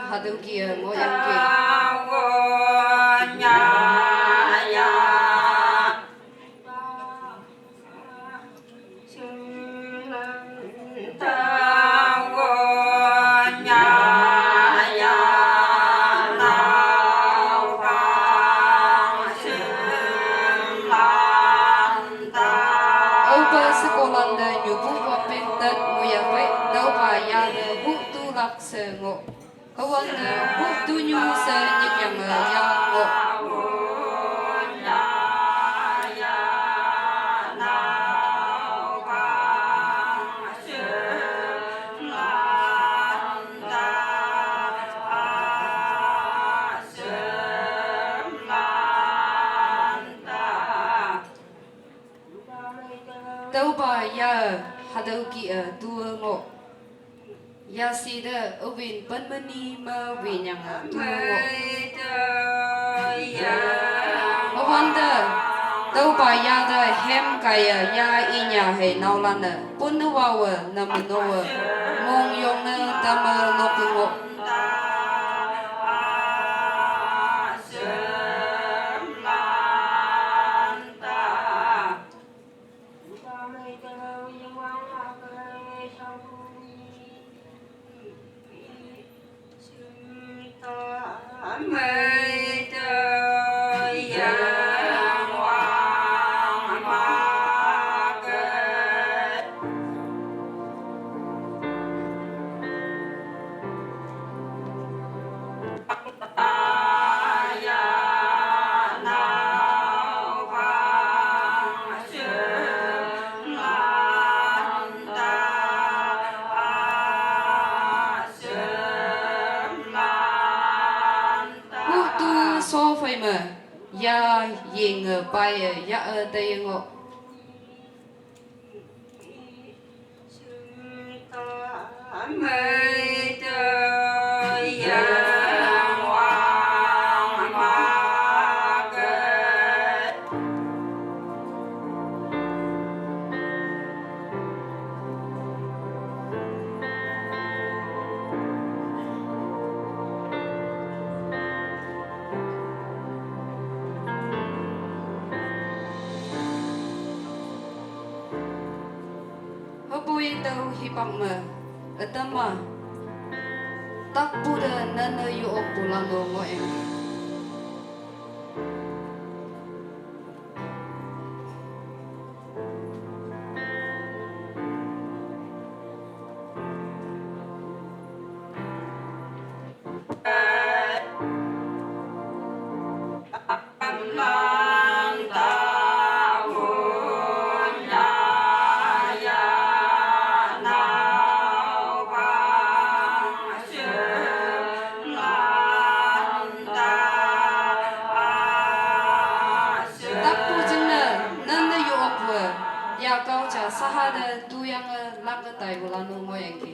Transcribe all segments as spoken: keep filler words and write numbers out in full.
Hadau ki, eh, ngoh yang ki. Âu pơ sơ̆ kơlan dơ ñu bu wa pên tơ̆t mu ya pơi, tơ̆u ba ya dơ hu tu lăk sơ̆ ngoh. Hơwăn dơ hu tu ñu sơ̆ nhĭk yang, ơ, yang ngoh. Tơ̆u ba ya, ơ, hadau ki, ơ, tu, ơ, ngoh. Ya si dơ, ơ, win păn mani mơ win yang, ơ, tu, ơ, ngoh. Hơwăn dơ, tơ̆u ba ya dơ, hem kay, ơ, ya i nya hơi nau lan, ơ, pun nơ wa wơ, nơm nô wơ, mong yong nơ, tơm, ơ, nôk, ơ, ngoh. Hu tu so phai mơ, ya ying, ơ, pai, ơ, ya, ơ, tây, ơ, ngoh. Hơpui tơ̆u hipak mơ, ơ, tơma. Tăk pu dơ nơnơ yu ok pu lăn nô ngoh eng. Tăk pu jing nơ, nơnơ yu ok wơ, ya kâu cha saha dơ tu yang, ơ, lăk kơ tai wơ lăn nô ngoh eng ki.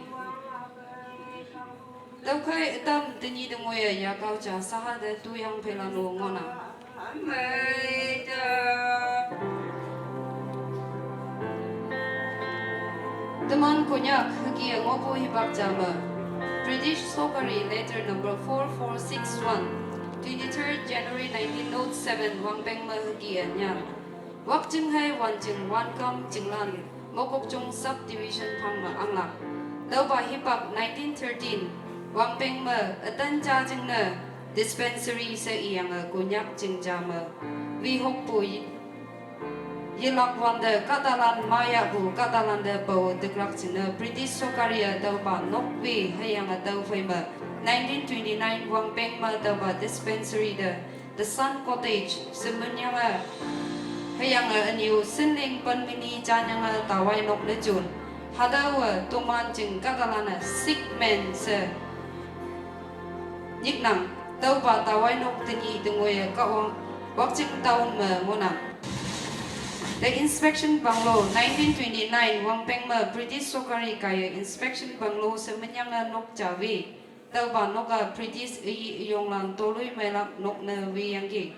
Tơ̆u khơi tơm tơ nhi dơngoi, ơ, ya kâu cha saha dơ tu yang phê lăn nô ngoh nă. Tơman Konyak hơki, ơ, ngoh pu hipak cha mơ. British Sorkari letter number four four six one, twenty-third January nineteen oh seven, wang peng mơ hơki, ơ, nyan. Wak jing hơi wan jing wan kam jing lan, Mokokchung subdivision phang mơ ang lak. Tơ̆u ba hipak nineteen thirteen, wang peng mơ, atan cha jing nơ, dispensary sơ̆ i yang, ơ, Konyak jing cha mơ. Wi hok pu yi, yi lak wan dơ, katalan maya pu, katalan dơ pô, dơk lak jing nơ, British Sorkari, ơ, tơ̆u ba nok wi, hơi yang, ơ, tơ̆u phai mơ. Nineteen twenty-nine, wang peng mơ, tơ̆u ba dispensary dơ. The Sun Cottage, sơmơn yang, ơ, hơi yang, ơ, aniu, sơnling păn mini chan yang, ơ, tawai nok nơ chun. Hơdâu, ơ, tơman jing katalan, ơ, sick man sơ̆. Nhĭk năng, tơ̆u ba tawai nok tơ nhi dơngoi, ơ, kơ ong, wak jing town mơ ngoh năng. The Inspection Bungalow, nineteen twenty-nine, wang peng mơ, British Sorkari kay, ơ, Inspection Bungalow, sơmơn yang, ơ, nok cha wi. Tơ̆u ba nok, ơ, British, ơ, yi, ơ, yong lan tơlui mơ lăk nok nơ wi yang ki.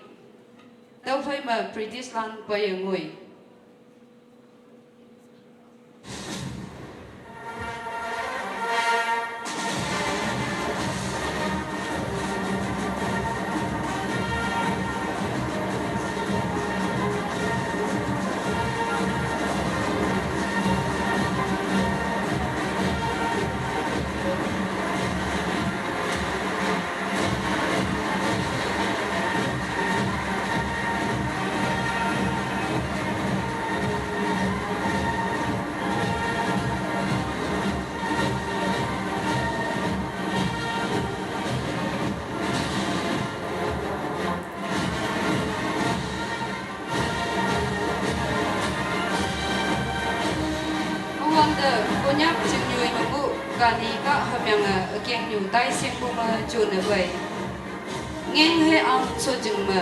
Tơ̆u phai mơ British lan pơ yang ngui. Nyu tai siang bu me ju ne bai. Ngeng he ang so jing me,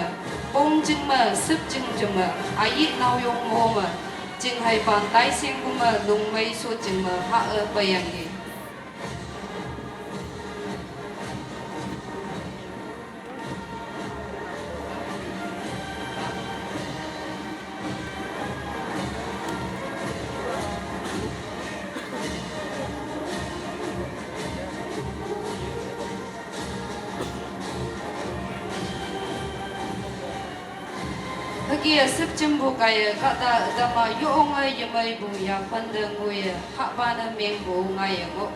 pong jing me, sip jing jing me, ayi nau yong mo me, jing hai ban tai siang bu me, lung mei so jing me, ha e bai yang ye. Hagi a sip jim bu kai a kata dama yo ong a yamai bu ya panda ngui a haba na meng bu ngai a ngo.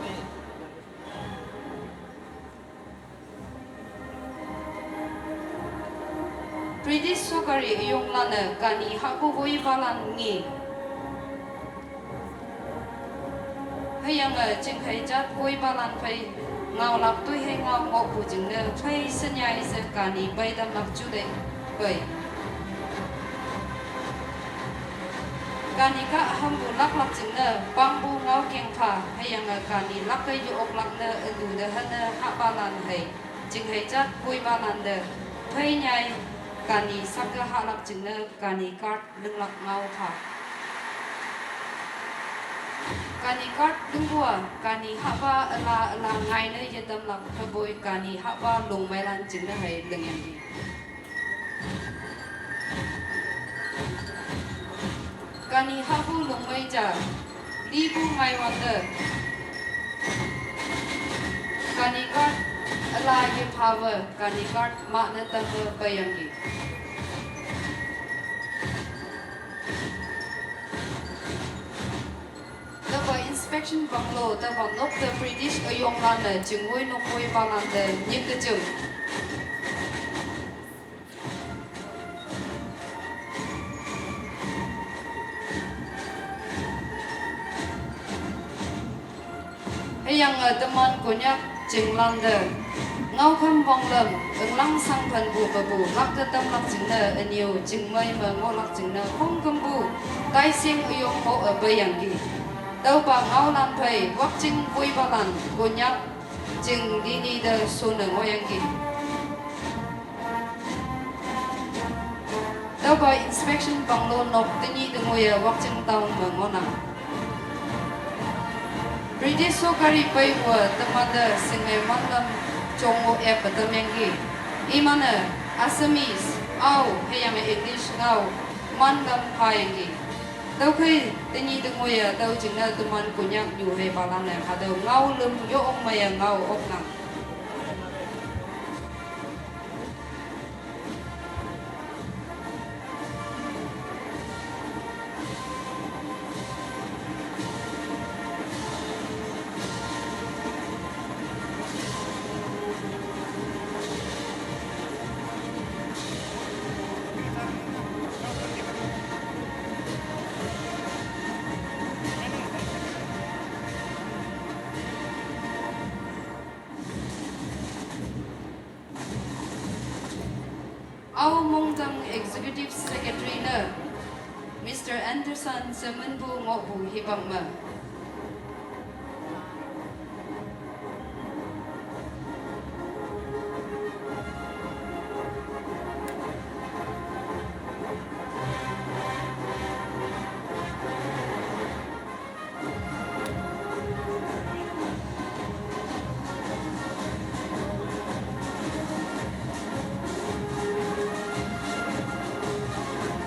British sokari ayong lan a kani habu boi balan ngi. Hayang a jing hai jat boi balan phai ngau lak tui hai ngau ngok bu jing ne phai senyai se kani bai dam lak ju de bai. Kani ka ham bu lak lak jing ne pang bu ngau keng pha hayang a kani lak ka yu ok lak ne alu de han ne ha balan hai. Jing hai jat boi balan de phai nyai kani sak ka ha lak jing ne kani card lung lak ngau pha. Kani card lung bua kani haba ala ala ngai ne yadam lak pha boi kani haba lung mai lan jing ne hai lung yang di. Kani habu lungmei ja, libu mai wante. Kani card ala ye power, kani card ma ne tampe payangi. Taba inspection bungalow, taba nok te British ayong lan ne, jingwoi nok woi balan te, nyik te jing. Heyang a teman Konyak jinglan de. Ngau kham bang lem, englang sang phan bu ba bu, lak de tam lak jing ne, eniu jingmei me ngo lak jing ne, hong kem bu, tai sing uyong ho a bayang gi. Tau ba ngau lan phei, wak jing bui ba lan, Konyak jing di ni de su ne ngoyang gi. Tau ba inspection bungalow nok tenyi tengoya wakching town me ngonang. British sokari pai wa temanda singai manlam chongo e patamyanggi. Imana Assamese, au, heyang English ngau, manlam payanggi. Tau kai tenyi tengoya tau jingna teman Konyak nyu hei palang yang hadau ngau lem yo ong maya ngau ok nang. Au Mongdang Executive Secretary ne Mister Anderson Semen bu ngoh bu hibang me.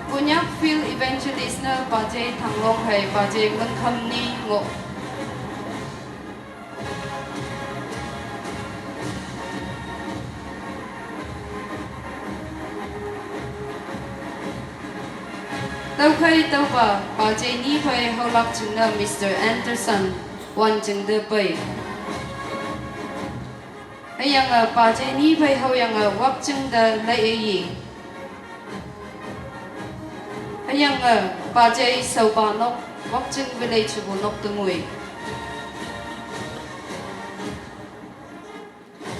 Konyak Field Evangelist ne Pajai Thanglong hai Pajai Mengkham ni ngo. Tau khai tau ba, Pajai ni phai haulak chingna Mister Anderson, wan chingde pai. Hayang a Pajai ni phai hauyang a wak chingde lai e yi. Hayang a Pajai saupa nok, wak ching village bu nok tengui.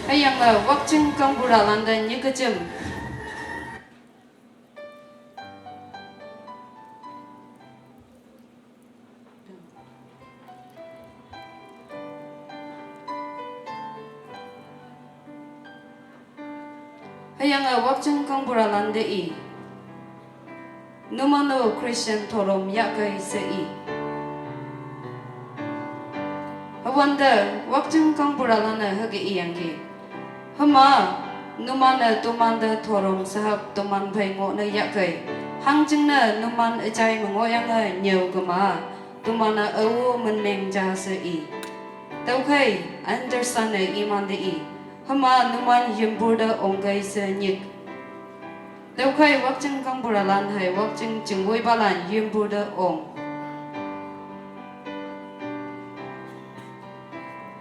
Hayang a wak ching kangbura landa nyikachim. Hüyange Wakching kangpuralan te i, numan-o Christian thorom yahkei she i. Hüwante Wakching kangpuralan-e hüke iyangki, hüma numan-e toman te thorom sahap toman phei ngohne yahkei, hangjingne numan üjai me ngohyange nyüo kema, toman-e ao minmeng ja she i. Tüokhei Anderson-e iman te i, hüma numan yimpu te ongkei she nyik. Tüokhei Wakching kangpuralan hei Wakching chingwoipalan yimpu te ong.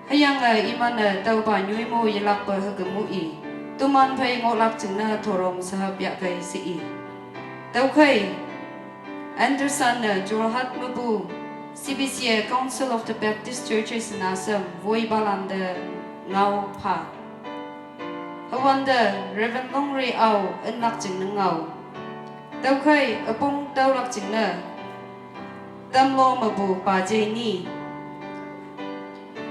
Hüyange iman-e tüopa nyoimu yelakpe hüke mu i, toman phei ngohlak jingne thorom sahap yahkei she i. Tüokhei Anderson-e Jorhat mepu C B C A, Council of the Baptist Churches in Assam, woipalan te ngao pha. Hüwante Reverend Longri ao ünlak jingne ngao. Tüokhei üpong tüolak jingne tamlo mepu pajei nyi,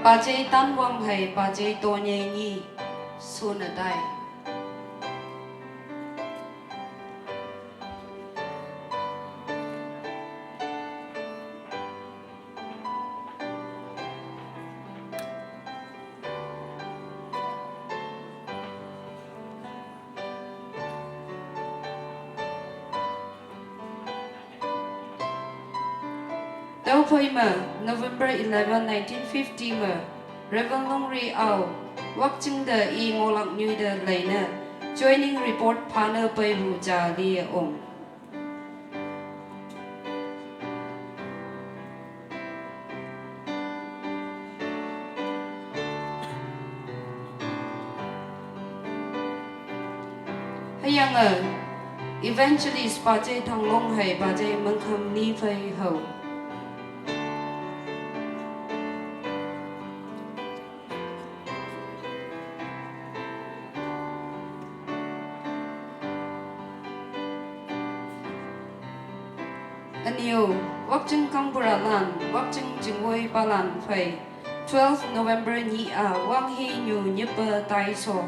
pajei tanwang hei pajei tonyei nyi shunne tai. Tüophei me November eleven, nineteen fifty me Reverend Longri ao Wakching te i ngohlak nyoi te leine joining report phane peipu ja li ong. Hüyange Evangelist pajei Tanglong hei pajei Mengkam ni phei hao. Ünyo, Wakching kangpuralan, Wakching chingwoipalan phei twelve November nyi-a wanghe nyu nyippe tai so.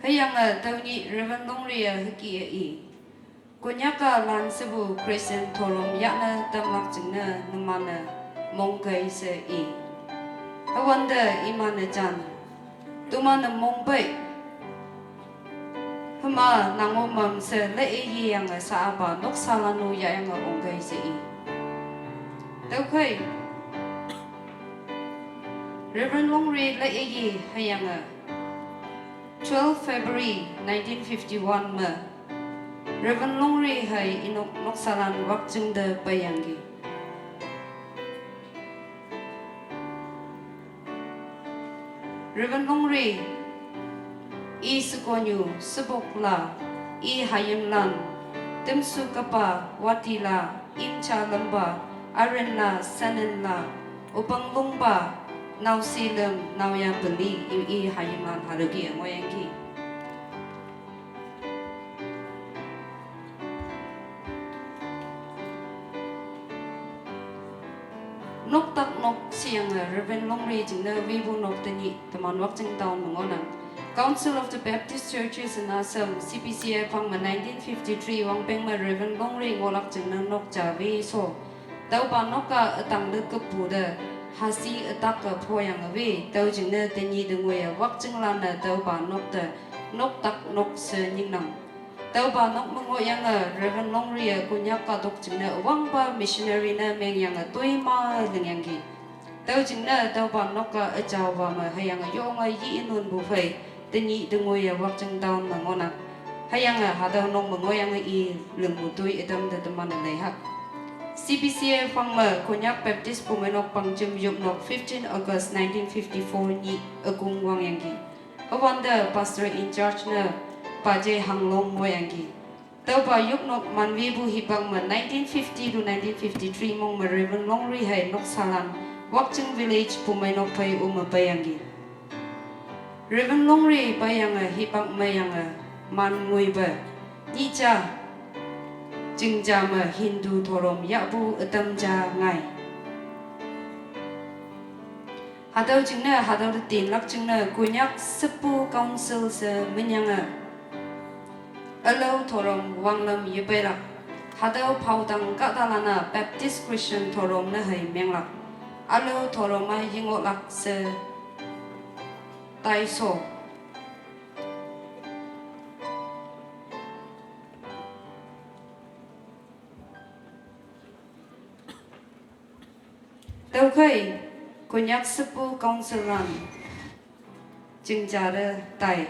Hüyange tüo nyih Reverend Longri-e hüke i, Konyak-a lan shepu Christian thorom yahne tamlak jingne numan-e mongkei she i. Hüwante iman-e jan, toman-e mongpei, hüma nang-o mamshe le-e yeyange sha-a pa noksalan-o yahyange ongkei she i. Tüokhei Reverend Longri le-e ye hüyange twelve February nineteen fifty-one me Reverend Longri hei inok noksalan Wakching te peiyangki. Reverend Longri, i shekonyu, shepokla, i hayimlan, Temsu Kapa, Watila, Imcha Lempa, Arinla, Senenla, Opanglongpa, Naosilüm, Naoyapeli, i, i hayimlan hatüoki ngohyangki. Noktak nok sheyange Reverend Longri jingne wipu nok tenyih teman Wakching town me ngohnang. Council of the Baptist Churches in Assam, C B C A phang me nineteen fifty-three wangpeng me Reverend Longri ngohlak jingne nok ja wi sho. Tüopa nok-a ütang te kepu te, hasi ütak-e phoyange wi, tüo jingne tenyih te ngoiye Wakchinglan-e tüopa nok te noktak nok she nyingnang. Tüopa nok me ngohyange Reverend Longri-e Konyak kahtok jingne wangpa missionary ne mengyange toima lingyangki. Tüo jingne tüopa nok-a üjaopa me hüyange yonge yi nunpu phei, tenyih te ngoiye Wakching town me ngohnang. Hüyange hatüo nok me ngohyange i lingpu toi ütam te teman-e leihak. C B C A phang me Konyak Baptist Bumeinok Pangjim yopnok fifteen August nineteen fifty-four nyih ükong wangyangki. Hüwante Pastor in charge ne Pajei Hanglong ngohyangki. Tüopa yopnok manwipu hipak me nineteen fifty to nineteen fifty-three mong me Reverend Longri hei noksalan Wakching Village Bumeinok phei üme peiyangki. Reverend Longri peiyange hipak meiyange man ngoipe, nyih ja, ching ja me Hindu thorom yahpu ütam ja ngai. Hatüo jingne, hatüo te tinlak jingne, Konyak Sepu Council she minyange ülao thorom wanglam yepeilak. Hatüo phaotang kahtalan-a Baptist Christian thorom ne hei menglak. Ülao thorom-a yengohlak she taiso. Tüokhei, Konyak Sepu Council lan chingja te tai,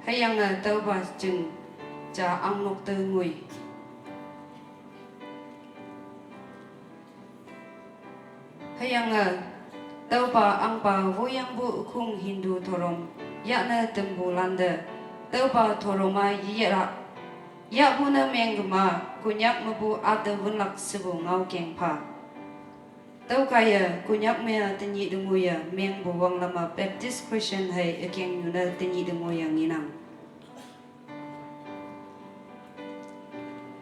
hüyange tüopa chingja angnok te ngoi. Hüyange tüopa ahngpa woyangpu ükhong Hindu thorom yahne tümpu lante, tüopa thorom-a yeyehlak. Yahpu ne mengkema, Konyak mepu ate wünlak shepu ngaokeng pha. Tüokaiye Konyak me-a tenyih te ngoiye mengpu wanglam-a Baptist Christian hei ükengnyu ne tenyih te ngoiye ngenang.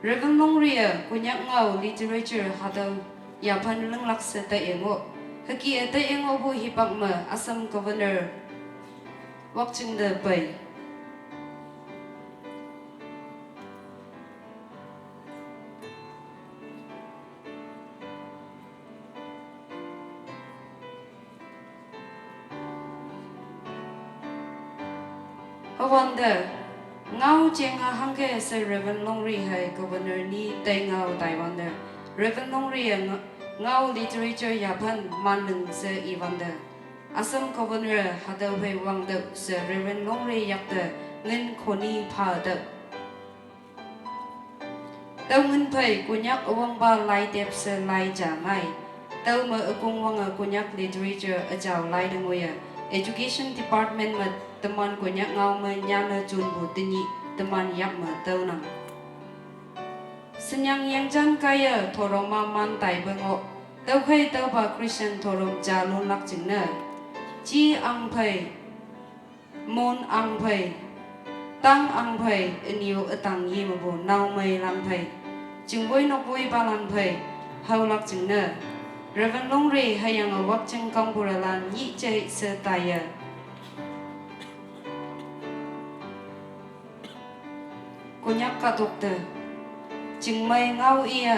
Reverend Longri-e Konyak ngao literature hatüo yaphan linglak she taiye ngoh. Hüke-e taiye ngohpu hipak me Assam Governor Wakching te pei. Hüwante, ngao jeng-a hangke she Reverend Longri hei Governor ni tei ngao taiwante, Reverend Longri-e nga-, ngao literature yaphan manling she iwante, Assam Governor hatüo phei wangtüoh she Reverend Longri yakte ngin khoni phatüoh. Tüo ngin phei Konyak üwangpa laitep she lai ja ngai. Tüome ükongwange Konyak literature üjao lai te ngoiye Education Department me teman Konyak ngao me nyanne jonpu tenyih teman yak me tüonang. Shenyang yengjan kaiye thorom-a man taipe ngoh. Tüokhei tüopa Christian thorom ja lonlak jingne, ji ahng phei, Mon ahng phei, Tang ahng phei, ünyu ütang ye mepu naomeilan phei, chingwoi nokwoipalan phei haolak jingne, Reverend Longri hüyange Wakching kangpuralan nyih jei she taiye Konyak kahtok te chingmei ngao iye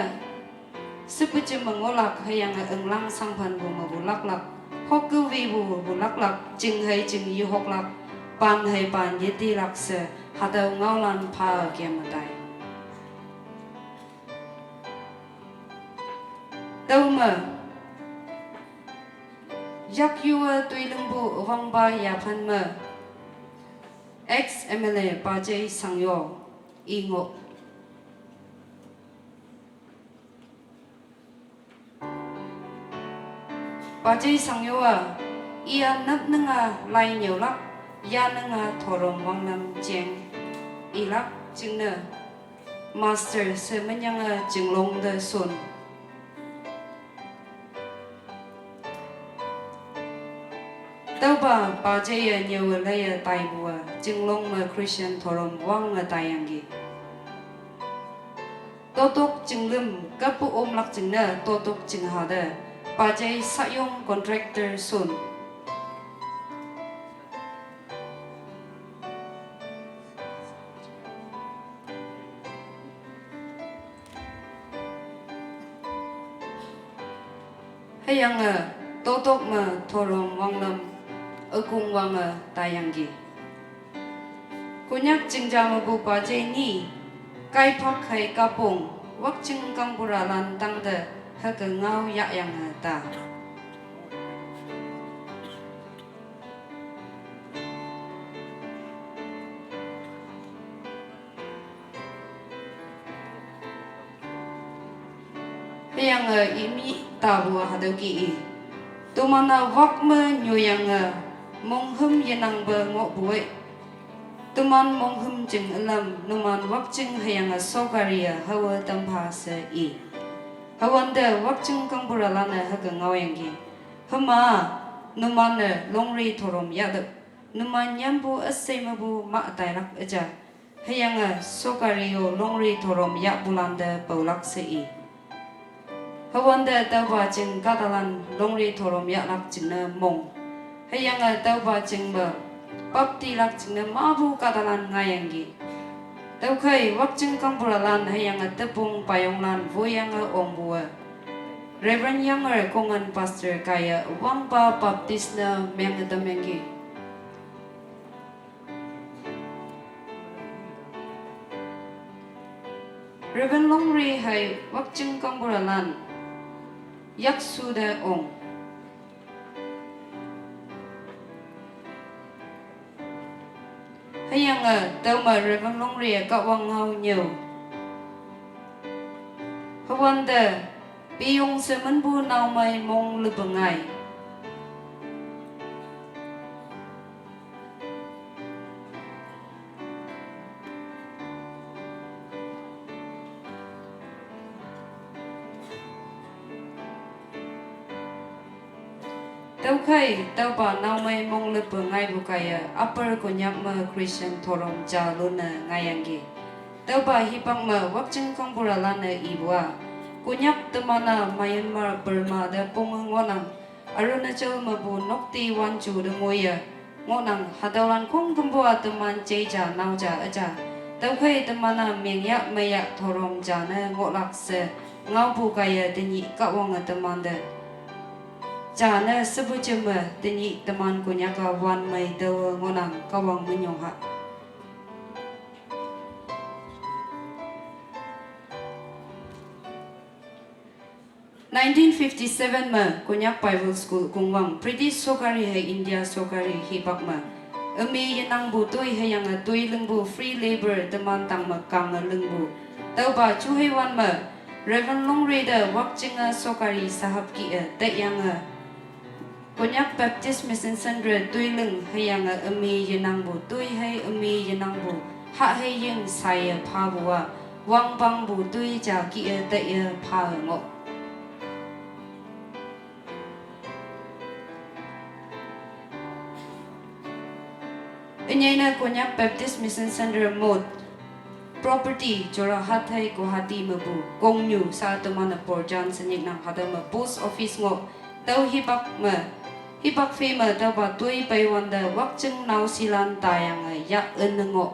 shepu jim me ngohlak hüyange ünglang sangphanpu mepu laklak, hokkewipu mepu laklak, ching hei ching yehoklak, pan hei pan yetilak she, hatüo ngaolan pha kem me tai. Tüome, yakyuwe toilingpu üwangpa yaphan me, ex M L A Pajei Sangyo, i ngoh. Pajei Sangyo-a, iya nap nanga lai nyüolak, ya nanga thorom wanglam jeng ilak jingne, Master she minyange Chinglong te shon. Tüopa Pajeiye nyüowe leiye taipu-a, Chinglong me Christian thorom wange taiyangki. Totok Chinglüm kahpu omlak jingne Totok Chingha te, Pajei Sayong contractor shon. Hüyange Totok me thorom wanglam ükongwange taiyangki. Konyak chingja mepu Pajei ni, Kaiphak hei Kapong, Wakching kangpuralan tangte hüke ngao yahyange ta. Hüyange imi tapu hatüo kih i. Toman-a wak me nyoyange monghüm yenangpe ngohpu ei. Toman monghüm jing ülam numan Wakching hüyange sokari-e haowe tampha she i. Hüwante Wakching kangpuralan-e hüke ngaoyangki. Hüma-a, numan-e Longri thorom yahtüoh. Numan nyampu üshei mepu mah tailak üja. Hüyange sokari-o Longri thorom yahpulan te paolak she i. Hüwante tüopa jing kahtalan Longri thorom yahlak jingne mong. Hüyange tüopa jingme baptilak jingne mapu kahtalan ngaiyangki. Tüokhei Wakching kangpuralan hüyange tepung payonglan woiyange ongpuwe, Reverend Younger Kongan Pastor kaiye wangpa Baptist ne menge tamyangki. Reverend Longri hei Wakching kangpuralan yakshu te ong. Hüyange tüome Reverend Longri-e Kahwang ngao nyüo. Hüwante piyong she minpu naomei mong lepe ngai. Tüokhei tüopa naomei mong lepe ngaipu kaiye Upper Konyak me Christian thorom jalunne ngaiyangki. Tüopa hipak me Wakching kangpuralan-e ipu-a, Konyak teman-a Myanmar, Burma te ponge ngohnang, Arunachal mepu nokti wanju te ngoiye ngohnang, hatüolan khongkümpu-a teman jeija naoja üja. Tüokhei teman-a mengya meiya thorom ja ne ngohlak she ngaopu kaiye tenyih Kahwange temante jane shepu jeme tenyih teman Konyak-a wanmei taowe ngohnang. Kahwang minyong ha. Nineteen fifty-seven me Konyak Bible School kongwang British sokari hei India sokari hipak me ümi yenangpu toi hüyange toi lingpu free labor teman tangme kange lingpu. Tüopa juheiwan me Reverend Longri te Wakching-e sokari sahap kih-e taiyange Konyak Baptist Mission Centre toi ling hüyange ümi yenangpu toi hei ümi yenangpu hahhei ying saiye phapu-a wangpangpu toi ja kih-e taiye pha ngoh. Ünyei ne Konyak Baptist Mission Centre mot property Jorhat hei Guwahati mepu kongnyu sha teman-e porjan shenyiknang, hatüo me post office ngoh. Tüo hipak me, hipak phe me tüopa toi peiwante Wakching naoshilan taiyange yah ünne ngoh.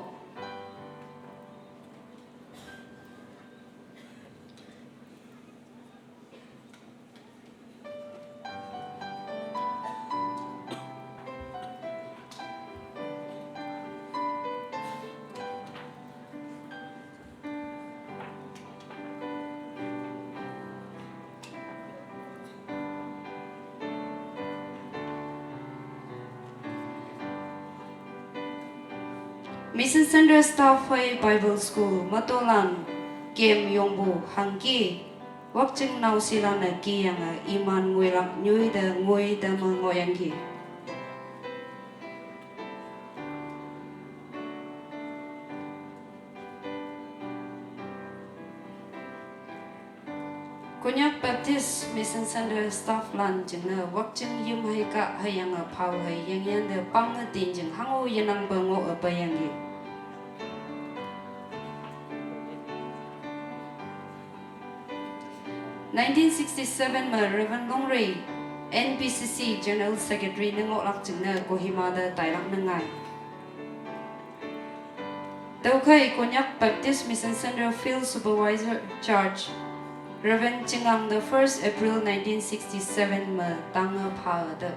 Mission Centre staff hei Bible School matolan kem yongpu hangki Wakching naoshilan-e kiyange iman ngoilak nyoi te ngoi te me ngohyangki. Konyak Baptist Mission Centre stafflan jingne Wakching yim hei kah hüyange phao hei yengyan te pange tinjing hango yenangpe ngoh-e peiyangki. Nineteen sixty-seven me Reverend Longri N B C C General Secretary ne ngohlak jingne Kohima te tailak ne ngai. Tüokhei Konyak Baptist Mission Centre Field Supervisor Charge Reverend Chingang te first April nineteen sixty-seven me tange pha te.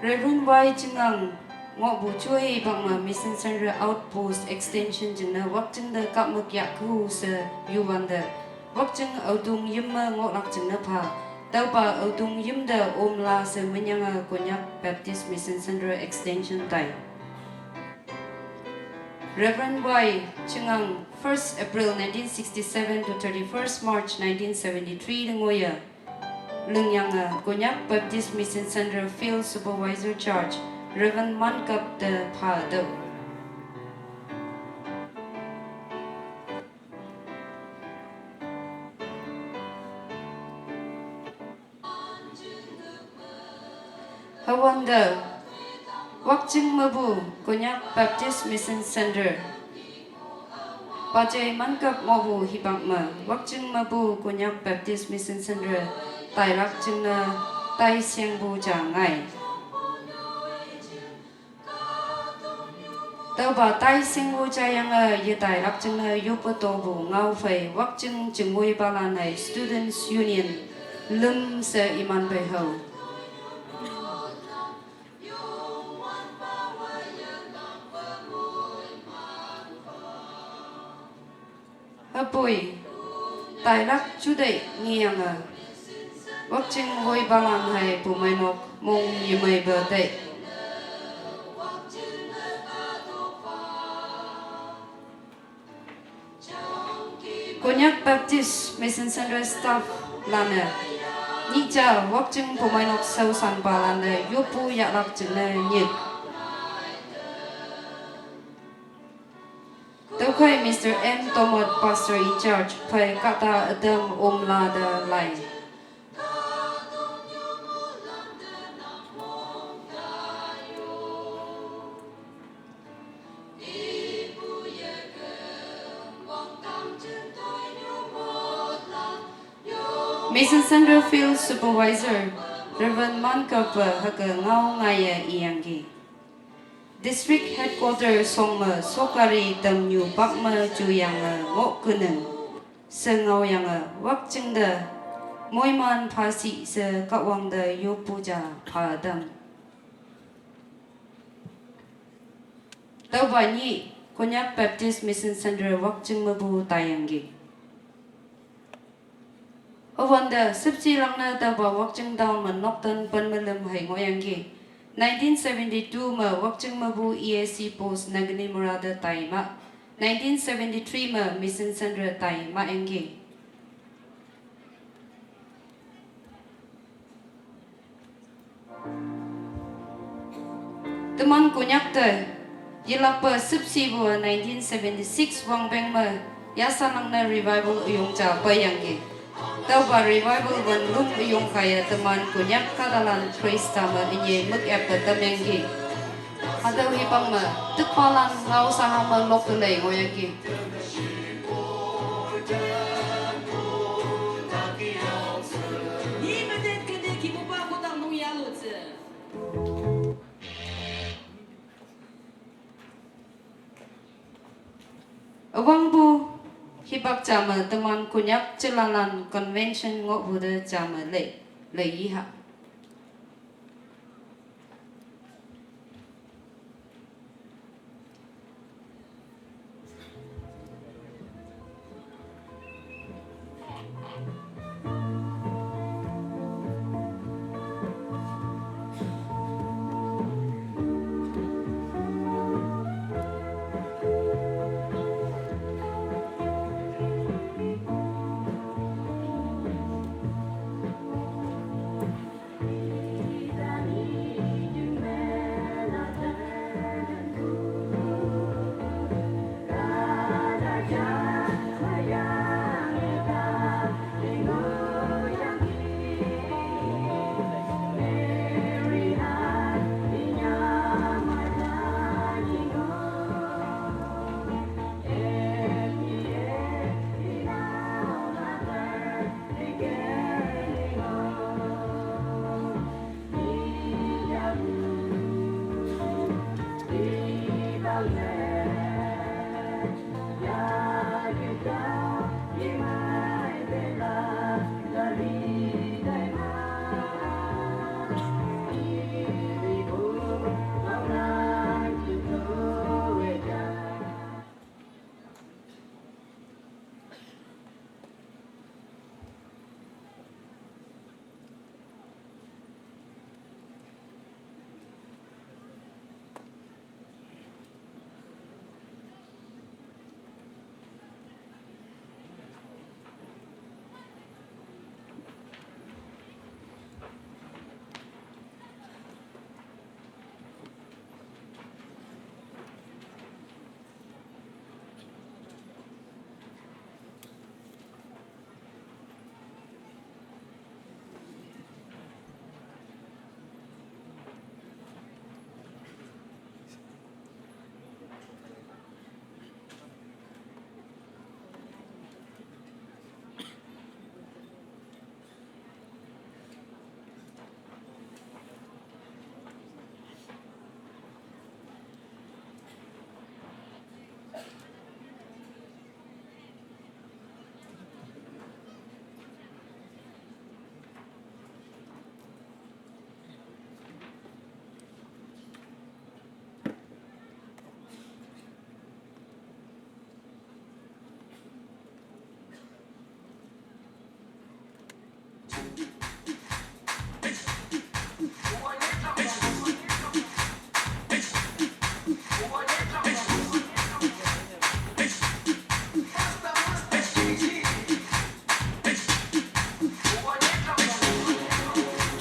Reverend Y Chingang ngohpu juhei hipak me Mission Centre Outpost Extension jingne Wakching te kahmük yahkeu she yuwante, Wakching Aotung yim me ngohlak jingne pha, tüopa Aotung yim te omla she minyange Konyak Baptist Mission Centre Extension tai. Reverend Y Chingang, first April nineteen sixty-seven to thirty-first March nineteen seventy-three te ngoiye lingyange Konyak Baptist Mission Centre Field Supervisor Charge Reverend Mankap te pha tüoh. Awanda, Wakching Mabu, Konyak Baptist Mission Center. Pajai Mankap Mobu Hibang Ma, Wakching Mabu, Konyak Baptist Mission Center, Tailak Chingna, Tai Siangbu Jangai. Tauba Tai Siangbu Jayanga, Yetailak Chingna, Yupa Tobu, Ngau Fei, Wakching Chingwei Balanai, Students Union, Lum Se Iman Bei Ho. Hapui, Tailak Chudai Ngianga, Wakching Woi Balang Hai Pumainok, Mong Yimai Bate. Konyak Baptist Mission Center staff lana, Nija Wakching Pumainok Sau Sanpa lana, Yupu Yaklak Chingna Nyik. Taukai Mister M Tomot, Pastor in Charge, Pai Kata Adam Omla Da Lai. Mission Center Field Supervisor, Reverend Mankapa Haka Ngau Ngaya Iyangi. District Headquarter Songma Sokari Damnyu Bakma Juyanga Ngok Kunung. Sengau Yanga Wakching Da. Moiman Pasi Se Kawang Da Yopuja Padam. Tauba Nyi, Konyak Baptist Mission Center Wakching Mabu Tayangi. Awanda Sipsi Langna Tauba Wakching Down Man Noktan Ban Malam Hai Ngoyangi. Nineteen seventy-two Ma Wakching Mabu E A C Post Nagini Murada Taima. Nineteen seventy-three Ma Mission Center Taima Engi. Teman Konyak te, yelakpa Sipsi Bua nineteen seventy-six Wangbeng Ma, Yasanang Na Revival Uyong Cha Payangki. Tauba Revival Wan Lum Uyong Kaya Teman Konyak Kadalan Krista Ma Inye Muk Ep Tamyangki. Adau Hipang Ma, Tekpalan Ngau Sahang Ma Lok Tulei Ngoyangki. Awang bu hibak jama Teman Konyak Chilalan Convention ngok bu de jama lei, lei yiha.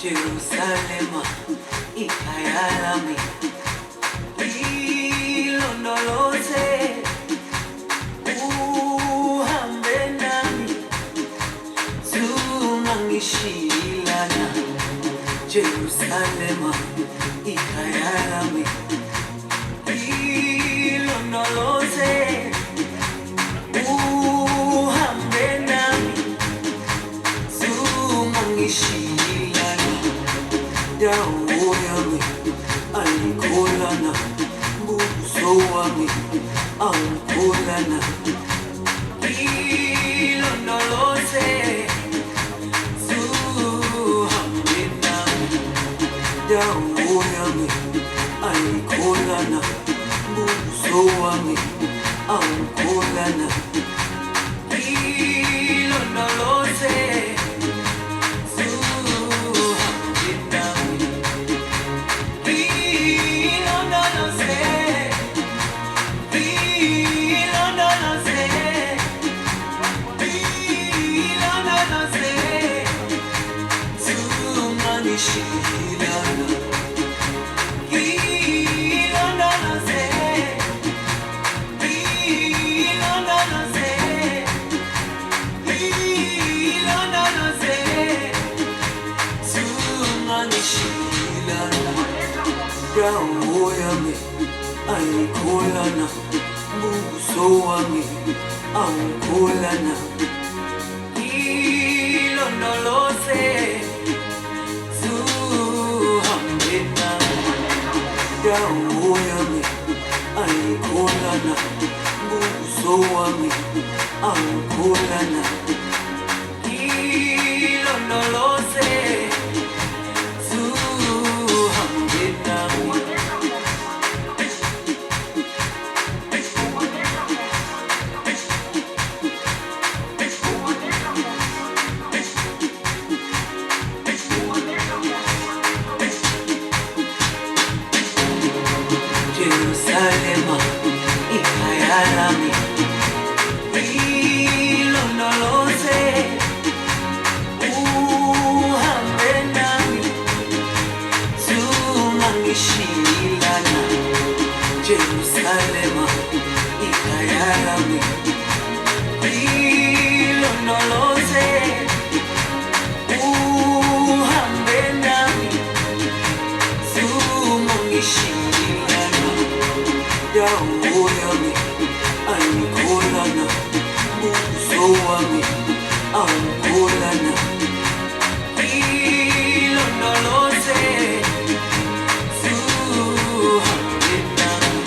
Jerusalema, ikhaya lami, ilondoloze, uhambe nami, zungangishilana. Jerusalema, ikhaya lami, ilondoloze, uhambe nami, zungangishilana. Dawo yami ayikholana, buso wami awukholana. Ilondoloze, zuhambe nami. Dawo yami ayikholana, buso wami awukholana. Ilondoloze, zuhambe nami. Ilondoloze, ilondoloze, ilondoloze, zungangishilana. Ilondoloze, ilondoloze, ilondoloze, zungangishilana. Dawo yami ayikholana, buso wami awukholana. Ilondoloze, zuhambe nami. Dawo yami ayikholana, buso wami awukholana. Ilondoloze, zuhambe nami. Jerusalema, ikhaya lami, ilondoloze, uhambe nami, zungangishilana. Jerusalema, ikhaya lami, ilondoloze, uhambe nami, zungangishilana. Dawo yami ayikholana, buso wami awukholana. Ilondoloze, zuhambe nami.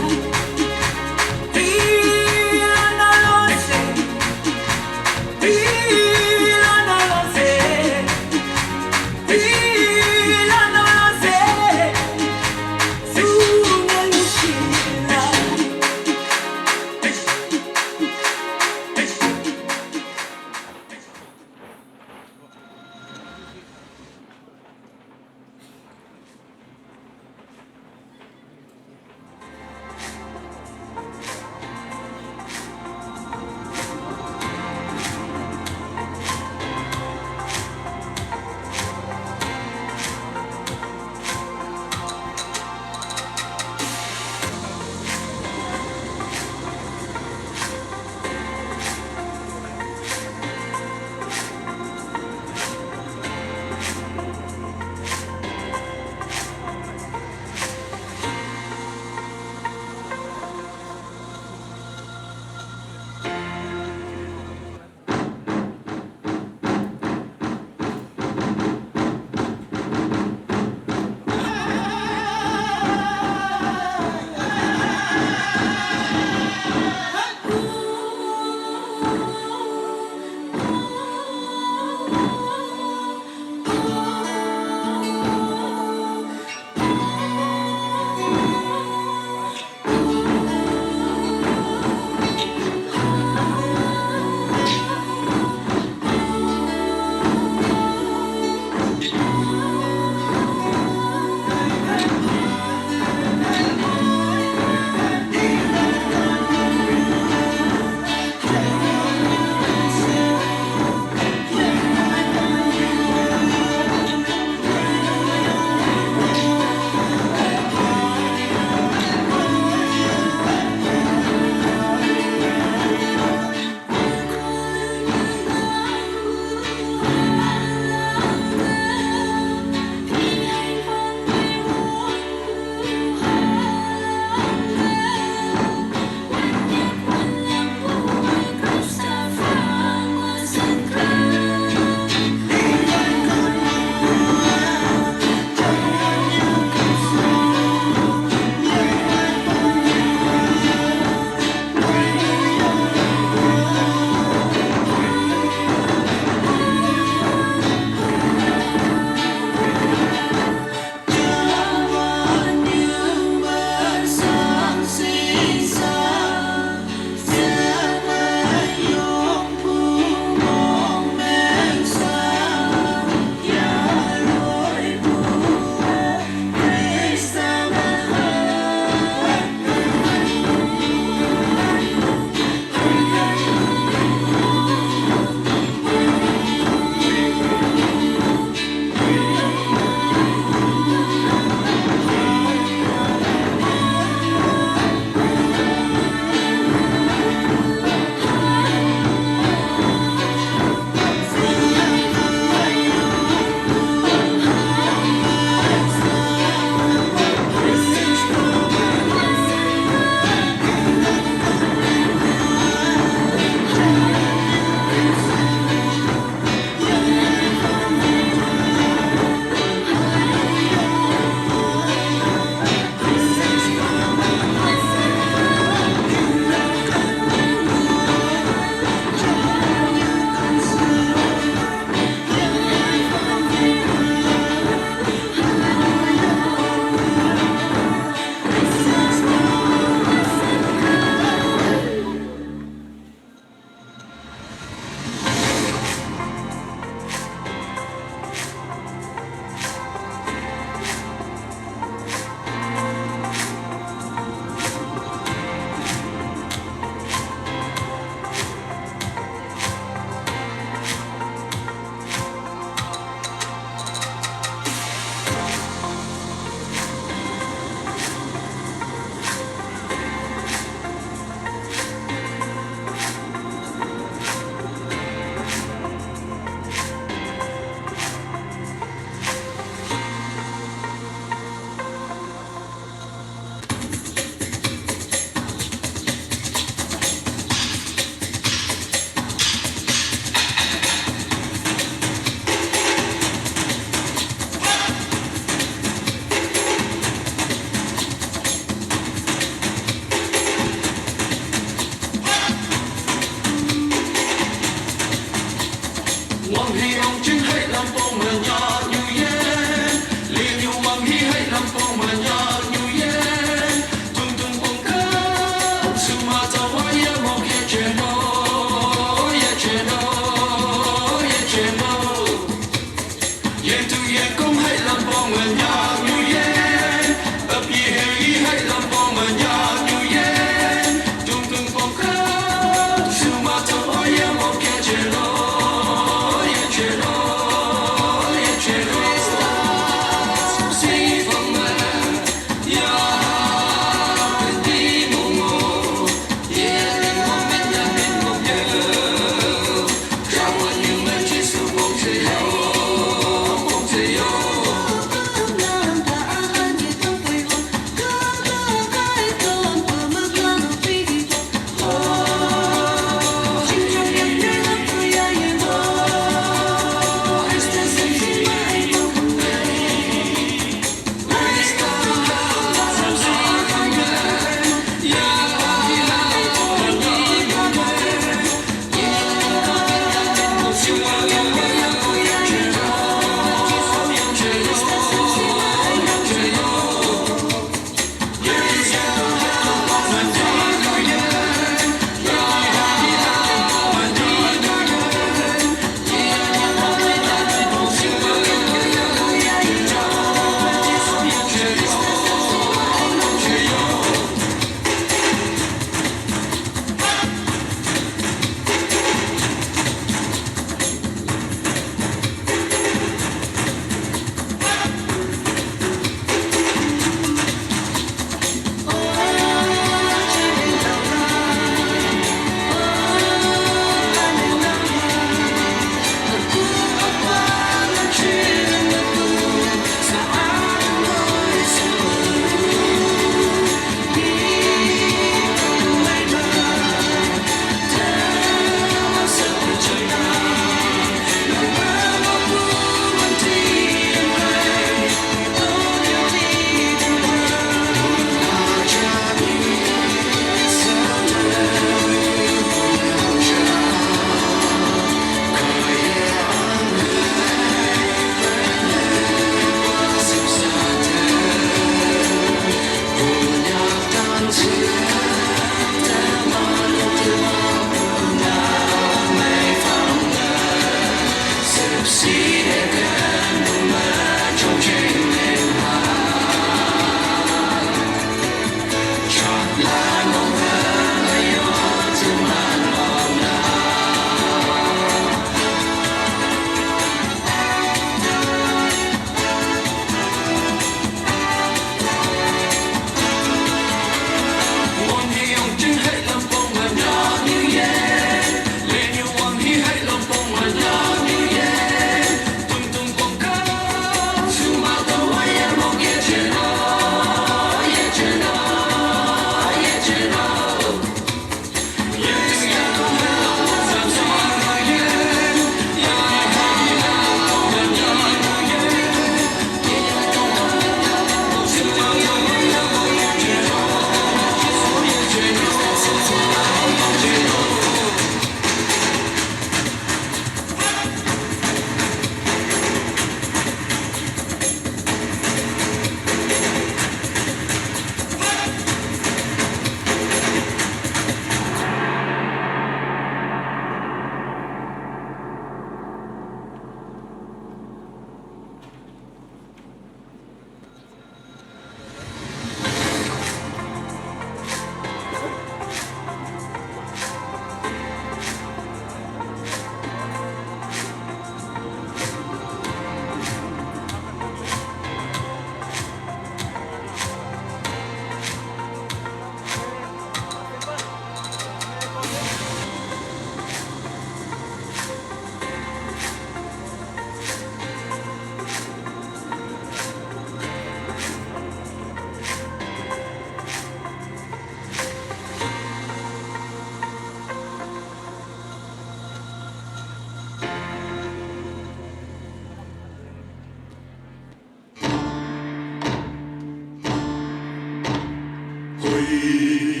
Hoi,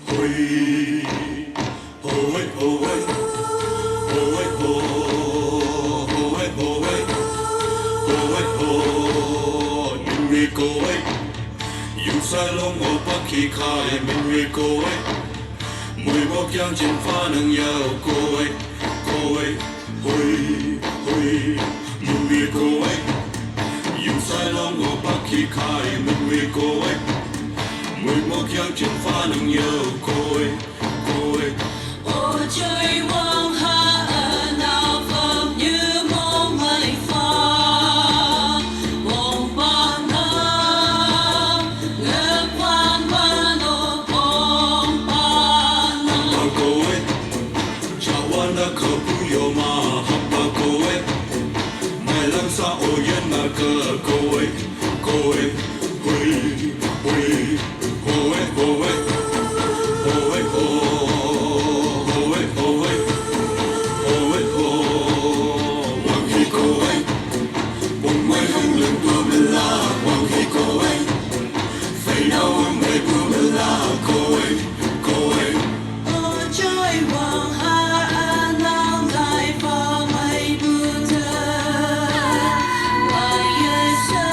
hoi, hoi, hoi, hoi, hoi. Min we ko e, yung sai long o pak ki kai. Min we ko e, mui mo kyang chin fa nang yau ko e, ko e, hui, hui. Min we ko e, yung sai long o pak ki kai. Min we ko e, mui mo kyang chin fa nang yau ko e, ko e. Ôi trời, quang hà ân ao, phàm như mong mây pha, quang ba na, ngơ quang ba no, quang ba na. Hapa ko e, chawan da ko pu yo ma, hapa ko e, mai lang sa o yen na ke ko e, ko e, hui, hui. Hoe, hoe, hoe, hoe, hoe, hoe, hoe, hoe, wang hi ko e, bung mai hung lung bu me la, wang hi ko e, fei na wang mai bu me la, ko e, ko e. Ôi trời, quang hà ân ao, lai pha mây bu tơ, lai ye sa.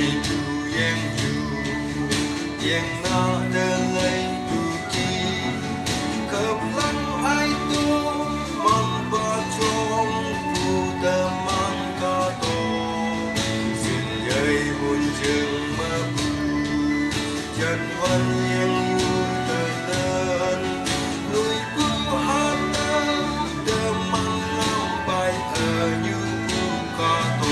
Yeng yu, yeng na de lei tu ki, kep lang ai tu, mang ba chong pu de mang ka to, sin yei bun jeng ma bu, jan wan yeng yu de len, lui pu ha de, de mang ngam bai e yu pu ka to.